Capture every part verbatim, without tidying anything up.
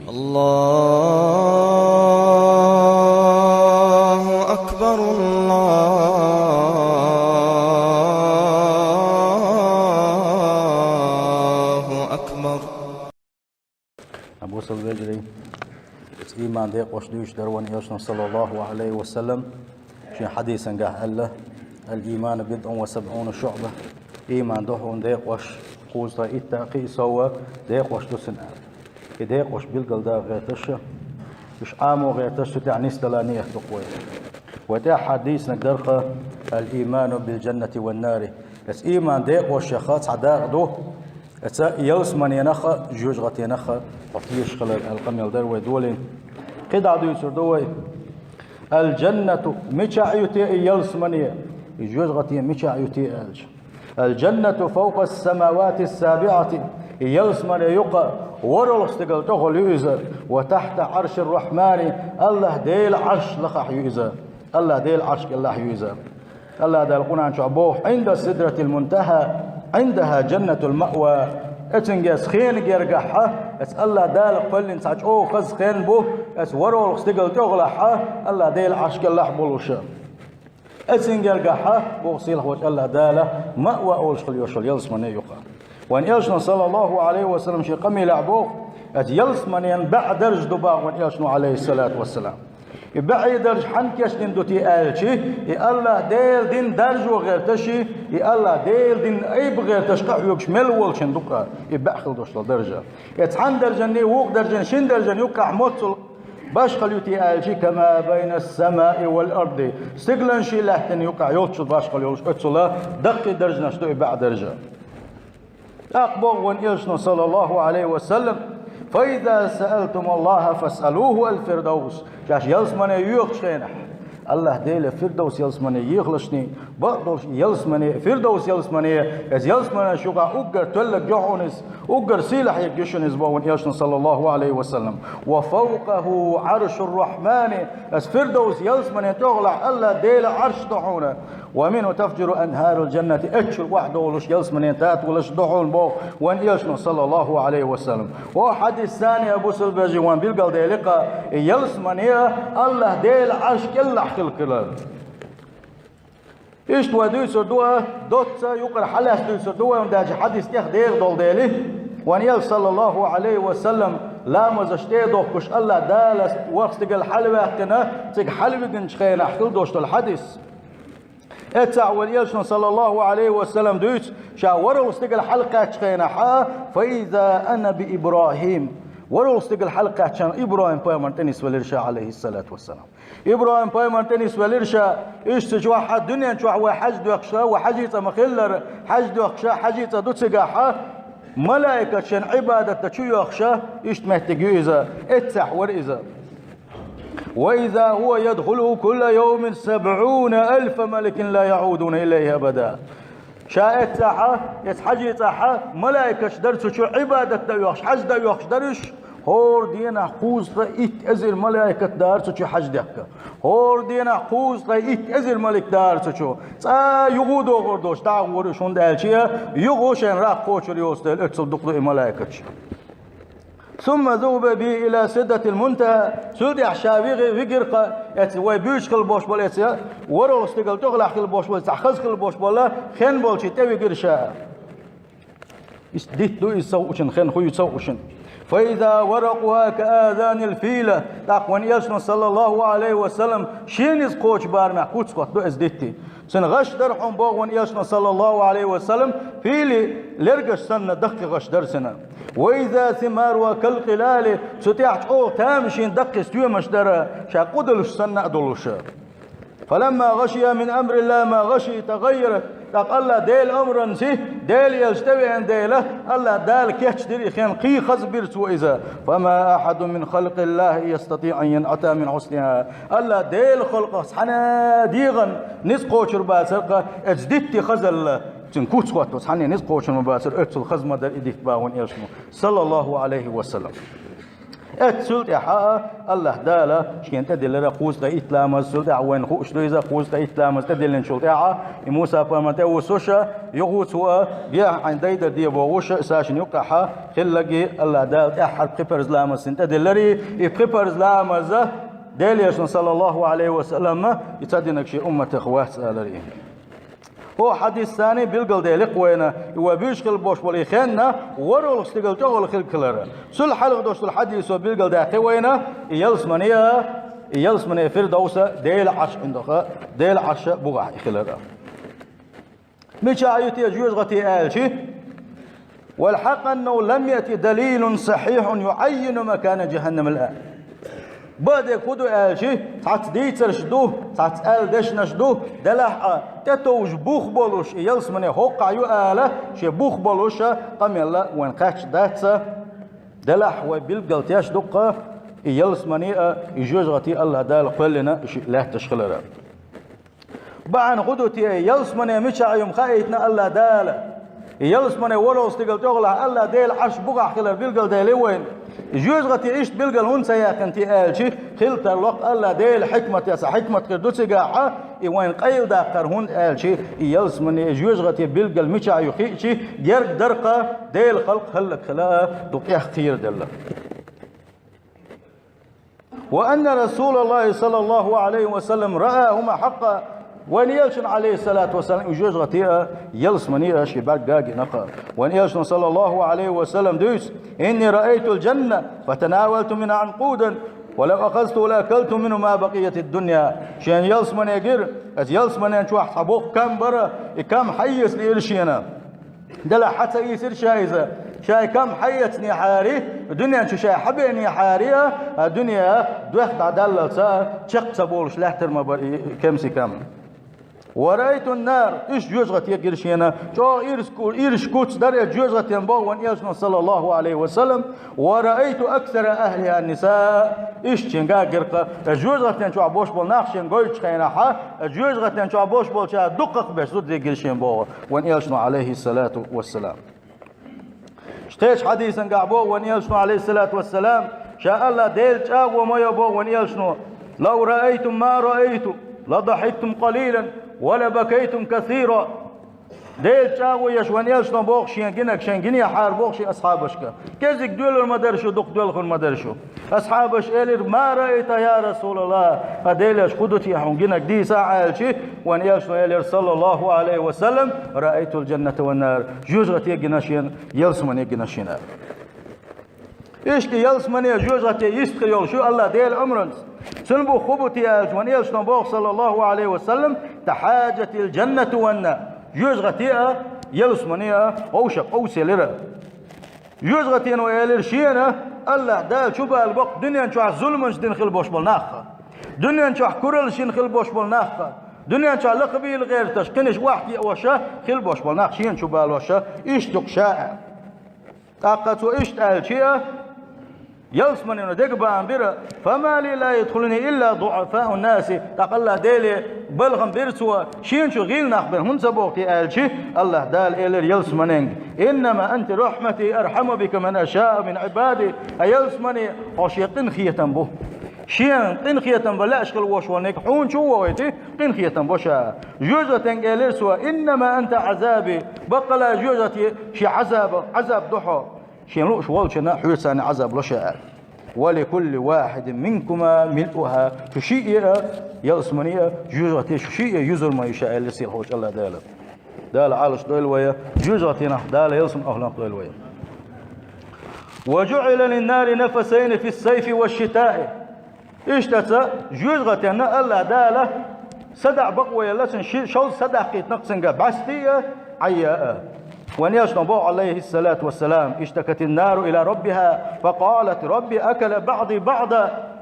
الله أكبر، الله أكبر. Абу Салбежри, иман декъош дуьйцуш дара вайн Элчано, саллаллаху Ӏалайхи ва саллам, шен хьадисангахь аьлла: «الإيمان بضع وسبعون شعبة». Иман ду хьуна декъош, кхузткъе итт а кхин а сов декъош ду цуьнан аьлла. И декъош билгалдала гӀерташ, уьш Ӏамо гӀерташ, цу тӀехь нисдала ниет ду-кх вай. Вай тӀаьххьара дийцинарг дара-кх: «الإيمان بالجنة والنار». Эс иман декъош яха цхьа дакъа ду, эца ялсаманенах а, жоьжахатенах а хьо тешаш хилар аьлла къамел дара вай долийна. КхидӀа дуьйцур ду вай: «الجنة», мичахь ю те и ялсамане, и жоьжахате мичахь ю те аьлча. «الجنة فوق السماوات السبع», и ялсамане юкъа ворхӀалгӀа стигала тӀехула ю иза, «وتحت عرش الرحمن», АллахӀ Делан Ӏарш лахахь ю иза, АллахӀ Делан Ӏарш кӀелахь ю иза. АллахӀ Дала Къуръан чохь боху: «عند سدرة المنتهى، عندها جنة المأوى». Эцуьнгахь хенан гергахь, эца АллахӀ Дала кхоьллина цхьа чӀогӀа хаза хен бу, эца ворхӀалгӀа стигала тӀехулахь, АллахӀ Делан Ӏарш кӀелахь болуш. Эцуьнгахь, боху сийлахь волчу АллахӀ Дала, маъва олуш хила йолуш йолу ялсамане юкъа. Вайн Элчано, саллаллаху Ӏалайхи ва саллам, шен къамелехь боху: «Эца ялсаманен баьӀ даржа ду», боху вайн Элчано, Ӏалайхиссалату вассалам. И баьӀе даржа хьанна кечдина ду те аьлча, и АллахӀ Делан дин даржо гӀерташ, и АллахӀ Делан дин айб гӀерташ къахьоьгуш мел волчун ду-кх и баьӀ хила долуш долу даржа. И цхьана даржанний, вукху даржанний, шина даржанна юккъехь моццул башхалла ю те аьлча, «كما بين السماء والأرض», стигланаший лаьттанний юккъехь йолччул башхалла йолуш, оццул даккхий даржанаш ду и баьӀ даржа. ТӀаккха боху вайн Элчано, саллаллаху Ӏалайхи ва саллам: «فإذا سألتم الله فاسألوه الفردوس». Шаьш ялсамане йоьхучу хенахь, АллахӀ Деле Фирдовс ялсамане ехалашний, бакъдолуш ялсамане, Фирдовс ялсамане, эца ялсаманаш юкъахь уггар тоьллаг ю хьуна иза, уггар сийлахь ерг ю шуна иза, боху вайн Элчано, саллаллаху Ӏалайхи ва саллам. «وفوقه عرش الرحمن», эца Фирдовс ялсаманен тӀехулахь АллахӀ Делан Ӏарш ду хьуна. «ومنه تفجر أنهار الجنة», эццул охьадолуш ялсаманен татолаш ду хьуна, боху вайн Элчано, саллаллаху Ӏалайхи ва саллам. О хьадис санна, Абу Салбежи, вайн билгалдели-кх, и ялсамане АллахӀ Делан Ӏарш кӀелахь хила хилар. Иштта вай дуьйцур ду, доцца юкъара хьалаьцна дуьйцур ду вай, хӀунда аьлча хьадис тӀех дегӀан долу дели, вайн Элча, саллаллаху Ӏалайхи ва саллам, ламазаш тӀе а дохкуш, АллахӀ Дала ворхӀ стигала хьалаваьккхина, цига хьалавигинчу хенахь хила долуш долу хьадис. Эццахь вайн Элчано, саллаллаху Ӏалайхи ва саллам, дуьйцу, ша ворхӀалгӀа стигала хьалакхаьччу хенахь: «فإذا أنا بإبراهيم». ВорхӀалгӀа стигала хьалакхаьчча, ИбрахӀим-пайхамарна тӀе нисвелира ша, Ӏалайхиссалату вассалам. ИбрахӀим-пайхамарна тӀе нисвелира ша, иштта чохь а дуьнен чохь вай хьаьж доьхкуш, вай хьаьжий цӀа ма-хиллара, хьаьж доьхкуш, хьаьжий цӀа ду цигахь, малаикаша шен Ӏибадат дан чу йоьхуш, иштта меттиг ю иза, эццахь вара иза. «وإذا هو يدخله كل يوم سبعون ألف ملك لا يعودون إليه أبدا». Ша эццахь, эца хьаьжий цӀахь, малаикаш дара цу чу Ӏибадат дан йохуш, хьаьж дан йохуш дара уьш. ХӀора денахь кхузткъе итт эзар малаикат дара цу чу хьаьж дехка. ХӀора денахь кхузткъе итт эзар малик дара цу чу. Цкъа юха а догӀур долуш дӀа а гӀора уьш, хӀунда аьлча юха а шайн ракх кхочур йоцу дела, оццул дукха ду и малаикаташ. «ثم ذهب بي إلى سدرة المنتهى». Цул тӀаьхьа ша вигира-кх, эца вай буьйцуш хила болуш болу, эца ворхӀалгӀа стигала тӀехулахь хила болуш болу, цхьа хаза хила болуш болу хен болчу тӀе вигира ша. Иштта дитт ду иза совъучун, хен хӀун ю совъучун. «فإذا ورقها كآذان الفيلة». ТӀаккха вайн Элчано, саллаллаху Ӏалайхи ва саллам, шена иза кхочу барамехь куц хӀоттадо иза дитти. Цуьнан гӀаш дара хьуна, боху вайн Элчано, саллаллаху Ӏалайхи ва саллам, пийлан лергаш санна даккхий гӀаш дара цуьнан. «وإذا ثمارها كالقلال», цу тӀехь чӀогӀа тамашийна даккхий стоьмаш дара, ша къудалш санна а долуш. «فلما غشيها من أمر الله ما غشي تغيرت». ТӀаккха АллахӀ Делан амранца, Делан Элча тӀевеана дела, АллахӀ Дала кечдира и хен, кхин хаза бира цо иза. «فما أحد من خلق الله يستطيع أن ينعتها من حسنها». АллахӀ Делан халкъах цхьана а дегӀан ницкъ кхочур бацара-кх, эца дитти хазалла, цуьнан куц хӀоттадо, цхьанна а ницкъ кхочур ма бацара, оццул хаза ма дара и дитт, боху вайн Элчано, саллаллаху Ӏалайхи ва саллам. Эццул тӀаьхьа а Аллахь Дала шен тӀедиллира кхузткъе итт ламаз, цул тӀаьхьа вайна хууш ду иза, кхузткъе итт ламаз тӀедиллинчул тӀаьхьа, и Муса пайхамар тӀавуссуш а, юхавуссуш а, бехьа хьайна дайдар де бохуш а, Сашин юккъехьа хилларгий, Аллахь Дала тӀаьххьара пхи парз ламаз цунна тӀедилларий, и пхи парз ламаз а Делан Элчано, саллаллаху Ӏалайхи ва саллам, и ца динарг шен умматах вац аларий. ХӀокху хьадисца билгалдели-кх вайна, и вай буьйцуш хила болуш болу и хенна, ворхӀалгӀа стигала чӀогӀа хилла хилар. Цул хьалха долуш долу хьадисо билгалдаьккхи вайна, и ялсамани а, и ялсамани Фирдовс а Делан Ӏарш а, Делан Ӏарш а бугӀахь и хилар. Мичахь ю те жоьжахати аьлчи, والحق أنه لم يأت دليل صحيح يعين مكان جهنم الآن. Бакъдерг хӀун ду аьлчи, цхьацца дийцарш ду, цхьацца аьлла дешнаш ду, делахь а тӀетовжа бух болуш и ялсамани хӀокхахь ю ала, шен бух болуш а къамел а вайна кхаьчна дац а, делахь вай билггалтеш дуккха, и ялсамани а, и жоьжахати а Аллахь Дала кхоьллина и шиъ лаьтташ хилар. Бахьана хӀун ду те, ялсамане мичахь ю-м хаийтина Аллахь Дала. И ялсамане ворхӀалгӀа стигала чӀогӀалахь Аллахь Делан Ӏарш бугӀахь хилар билгалдели вайна. И жоьжахати иштта билгал хӀунда ца яьккхина те аьлчи, хила тарло-кх Аллахь Делан хьикмат, я цхьа хьикмат хир ду цигахь а, и вайна къайладаккхар, хӀунда аьлчи, и ялсамане, и жоьжахати билгал мичахь ю хиъчи, герга дара-кх Делан халкъ хӀаллакьхила а, дукха тӀех кхераделла. وأن رسول الله صلى الله عليه وسلم رآهما حقا. Вайн Элчано, Ӏалайхиссалату вассалам, и жоьжахати а, ялсамани а шен бӀаьрга гина-кх. Вайн Элчано, саллаллаху Ӏалайхи ва саллам, дуьйцу: إني رأيت الجنة فتناولت منها عنقودا ولو أخذته لأكلت منه ما بقيت الدنيا. Шена ялсамане гира, аса ялсаманен чохь цхьа боккха кам бара, и кам хьаэца лиира шена. Делахь хьа ца ийсира ша иза. Ша и кам хьаэцнехьара, дуьнен чу ша хьабеанехьара, а дуьне а доьхна дӀадаллалц а чекх ца болуш лаьттар ма бара и кемсийн кам. ورأيت النار, иштта жоьжахати гира шена, чӀогӀа ирс ку-, ирс куц дара и жоьжахатин боху вайн Элчано, саллаллаху Ӏалайхи ва саллам, ورأيت أكثر أهلها النساء. Иштта шена гира-кх, и жоьжахатин чохь болуш болу нах шена гойтучу хенахь, и жоьжахатин чохь болуш болчара дукхах берш зуда гира шена боху вайн Элчано, Ӏалайхиссалату вассалам. Кхечу хьадисан гахь боху вайн Элчано, Ӏалайхиссалату вассалам, ша Аллахь Делан чӀагӀо ма йо боху вайн Элчано: لو رأيتم ما رأيت لضحكتم قليلا ولبكيتم كثيرا. Делан чӀагӀо еш вайн Элчано боху шен гинарг шайн гинехьара боху шен асхьабашка. КӀезиг доьлур ма дара шу, дукха доьлхур ма дара шу. Асхьабаша элира: ما رأيت يا رسول الله. Ткъа Делан Элча, хӀун ду те хьуна гинарг, дийца аьлчи, вайн Элчано элира, саллаллаху Ӏалайхи ва саллам: رأيت الجنة والنار. Жоьжахати гина шена, ялсамани гина шена. Иштта ялсамане, жоьжахати йистхир йолуш ю Аллахь Делан омранца. Цуьнан бух хӀун бу те аьлча, вайн Элчано боху, саллаллаху Ӏалайхи ва саллам: تحاجت الجنة والنار. Жоьжахати а, ялсамани а вовшах къовсаелира. Жоьжахатино элира шена: Аллахь Дала чубала боккха дуьнен чохь зуламаш дина хила болуш болу нах а, дуьнен чохь кураллаш йина хила болуш болу нах а, дуьнен чохь лакхабийла гӀерташ, кхинаш охьатеош а хила болуш болу нах шена чубалош а, иштта ю-кх ша аьлла. ТӀаккха цо иштта аьлчи а, ялсаманено дегабаам бира: فما لي لا يدخلني إلا ضعفاء الناس. ТӀаккха Аллахь Деле балхам бира цо, шена чу гӀийла нах бен хӀунда ца боху те аьлчи, Аллахь Дала элира ялсаманенга: إنما أنت رحمتي أرحم بك من أشاء من عبادي. Хьо ялсамане, хьо шен къинхетам бу. Шен къинхетам бан лаьаш хила волуш волу ниг хьуна чу а вохуьйту, къинхетам бо ша. Жоьжахатенга элира цо: إنما أنت عذابي. Баккъала жоьжахати шен Ӏазаб, Ӏазаб ду хьо. Шен лууш волчунна хьоьца Ӏазаб ло ша аьлла. ولكل واحد منكما ملؤها. Шу шиъ а, ялсамани а, жоьжахати а, шу шиъ а юзур ма ю ша аьлла сийлахьчу Аллахь Дала. Дала Ӏалаш дойла вай, жоьжахатинах Дала ялсаманин охӀланах дойла вай. وجعل للنار نفسين في الصيف والشتاء. Иштта цу жоьжахатина Аллахь Дала садаӀа бакъо елла цунна ши-, шовзткъа садаккхийтина-кх цуьнга бӀаьсти а, Ӏайя а. Вайн Элчано боху, Ӏалайхиссалату вассалам: اشتكت النار إلى ربها فقالت: رب أكل بعضي بعضا.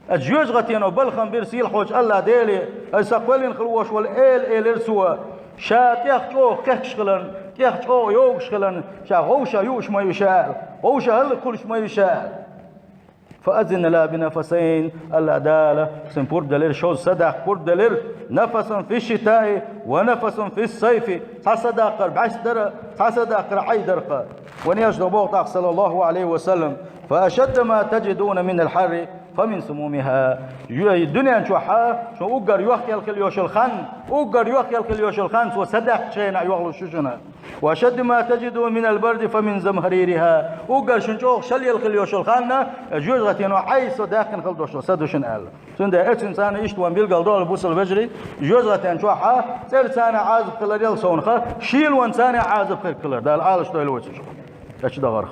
Аса жоьжахатино балхам бира сийлахьчу Аллахь Деле, аса кхоьллина хила волуш волу эла элира цо, ша тӀех чӀогӀа кхехкаш хиларна, тӀех чӀогӀа йогуш хиларна, ша вовшах юуш ма ю ша аьлла, вовшах хӀаллакьхуьлуш ма ю ша аьлла. فأذن لها بنفسين. Аллахь Дала цунна пурба делира, шовзткъа садаккха пурба делира: نفس في الشتاء ونفس في الصيف. Цхьа садаккхар бӀаьсти дара, цхьа садаккхар Ӏай дара-кх. Вайн Элчано боху тӀаккха, саллаллаху Ӏалайхи ва саллам: «فأشد ما تجدون من الحر فمن سمومها». Ю-, дуьнен чохь а шун уггар йохъелла хила йолуш йолу хан, уггар йохъелла хила йолуш йолу хан, цо садаьхначу хенахь йохлуш ю шуна. «وأشد ما تجدون من البرد فمن زمهريرها». Уггар шун чӀогӀа шалъелла хила йолуш йолу хан, жоьжахатино Ӏайса даьккхина хила долуш йолу са ду шуна аьлла. Цундела эццахь царна иштта вайн билгал дохура, бусалба вежарий, жоьжахатин чохь а цӀерца царна Ӏазап хилар ял совнаха, шелонца царна Ӏазап хир хилар. Дала Ӏалашдойла вай цу чу, эццахь дахарх.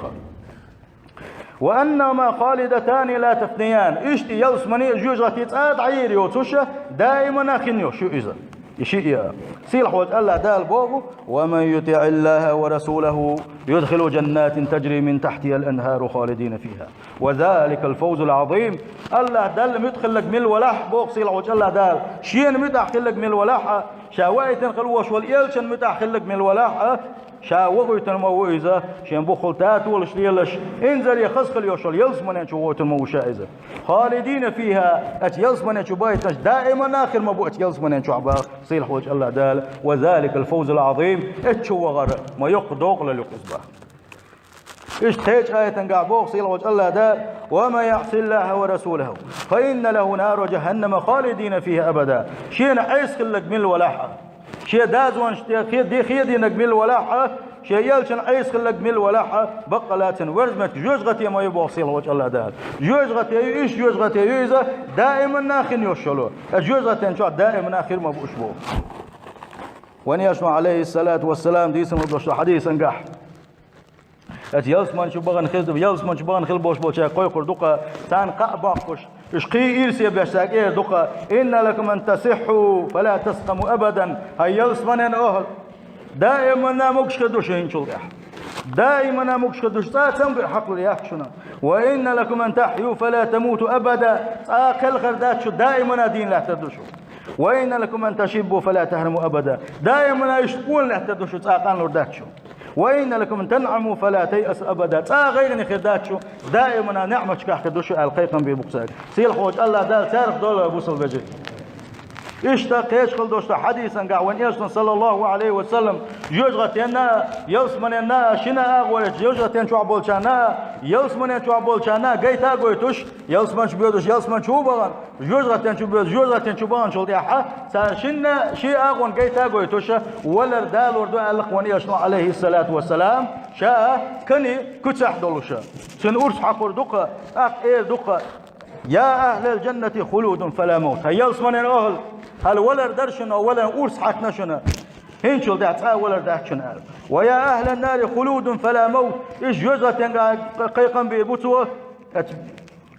«وأنهما خالدتان لا تفنيان». Иштта ялсамани а, жоьжахати а цкъа а дӀайийр йоцуш, даимана хин йолуш ю иза. И шиъ а. Сийлахьчу АллахӀ Дала боху: «ومن يطع الله ورسوله يدخله جنات تجري من تحتها الأنهار خالدين فيها وذلك الفوز العظيم». АллахӀ Далла муьтӀахь хилларг мила валахь а, боху сийлахьчу АллахӀ Дала, шена муьтӀахь хилларг мила валахь а, ша ваийтина хила вош волу элчанна муьтӀахь хилларг мила валахь а, ша вохуьйтур ма ву иза, шен бухахула татолаш лелаш, инзаре хаза хила йолуш йолу ялсамани чу вохуьйтур ма ву ша иза. «خالدين فيها», оцу ялсамани чу бахийтинарш даимана хир ма бу оцу ялсамани чохь, боху сийлахьчу АллахӀ Дала, «وذلك الفوز العظيم», оцу чу вахар ма йоккха докъалалла ю иза, боху. Иштта кхечу аятангахь боху сийлахьчу АллахӀ Дала: «ومن يعص الله ورسوله فإن له نار جهنم خالدين فيها أبدا». Шена Ӏеса хилларг мила валахь а, шен дозанаш тӀе хе-, ди-, хедийнарг мила валахь а, шен элчанна Ӏеса хилларг мила валахь а, баккъала цуьнан верза меттиг жоьжахати ма ю, боху сийлахьчу АллахӀ Дала. Жоьжахати ю, иштта жоьжахати ю иза, даимана хин йолуш йолу. Оцу жоьжахатин чохь даимана хир ма бу уьш, боху. Вайн Элчано, Ӏалайхиссалату вассалам, дийцина долуш долу хьадисангахь, оцу ялсамани чу бахана хеза, ялсамани чу бахана хила болуш болчаьрга кхойкхур ду-кх, царна кхаъ боккхуш, уьш кхин а ирсе беш цаьрга эр ду-кх: «إن لكم أن تصحوا فلا تسقموا أبدا». ХӀай ялсаманин охӀла, даимана могуш хир ду шу хӀинцул тӀаьхьа. Даимана могуш хир ду шу, цкъа а цамгар хьакхалур яц шуна. «وإن لكم أن تحيوا فلا تموتوا أبدا». Цкъа а кхелхар дац шу, даимана дийна лаьттар ду шу. «وإن لكم أن تشبوا فلا تهرموا أبدا». Даимана иштта къона лаьттар ду шу, цкъа а къанлур дац шу. «وإن لكم أن تنعموا فلا تيأسوا أبدا». Цкъа а гӀайгӀане хир дац шу, даимана неӀматашкахь хир ду шу аьлла, кхайкхам бийр бу-кх цаьрга. Сийлахьчу АллахӀ Дала царах дойла вай, бусалба вежарий. Иштта кхечу хила долуш долу хьадисангахь вайн Элчано, саллаллаху Ӏалайхи ва саллам, жоьжахатинна а, ялсаманинна а шина агӀор, жоьжахатин чохь болчарна а, ялсаманин чохь болчарна а гайта а гойтуш, ялсамани чу боьдуш ялсамани чу бахана, жоьжахатин чу боьдуш жоьжахатин чу баханчул тӀаьхьа, цара шинна шен агӀон гайта а гойтуш, валар далор ду аьлла-кх вайн Элчано, Ӏалайхиссалату вассалам, ша кани куьцехь долуш. Цуьнан урс хьакхур ду-кх, тӀаккха эр ду-кх: «يا أهل الجنة خلود فلا موت». ХӀай ялсаманин охӀла, хӀара валар дара шуна, валаран урс хьаькхна шуна, хӀинцул тӀаьхьа цкъа а валар дац шуна аьлла. «ويا أهل النار خلود فلا موت». Иза жоьжахатин кхайкхам бийр бу цо, оцу,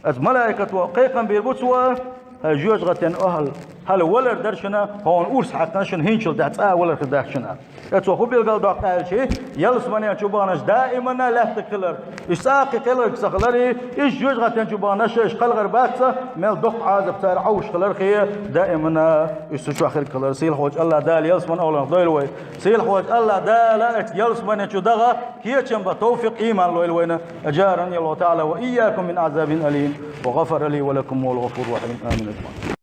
оцу малайкато кхайкхам бийр бу цо: «ХӀай жоьжахатин охӀла, хӀара валар дара шуна, хьуна урс хьаькхна шуна, хӀинцул тӀаьхьа цкъа а валар хир дац шуна». Оцо хӀун билгал доккху аьлча, ялсаманин чу баханарш даимана лаьттиг хилар, уьш цкъа а кхин кхелхарг ца хилар, иза жоьжахатин чу баханарш, уьш кхалхар бац, мел доккха Ӏазап цара Ӏовш хиларх, даимана уьш цу чохь хир хилар. Сийлахьчу АллахӀ Дала ялсаманин охӀланах дойла вай. Сийлахьчу АллахӀ Дала оцу ялсамани чу даха кечам бан тавфикъ, ийман лойла вайна. أجارني الله تعالى وإياكم من عذاب أليم، وغفر لي ولكم، وهو الغفور الرحيم. آمين.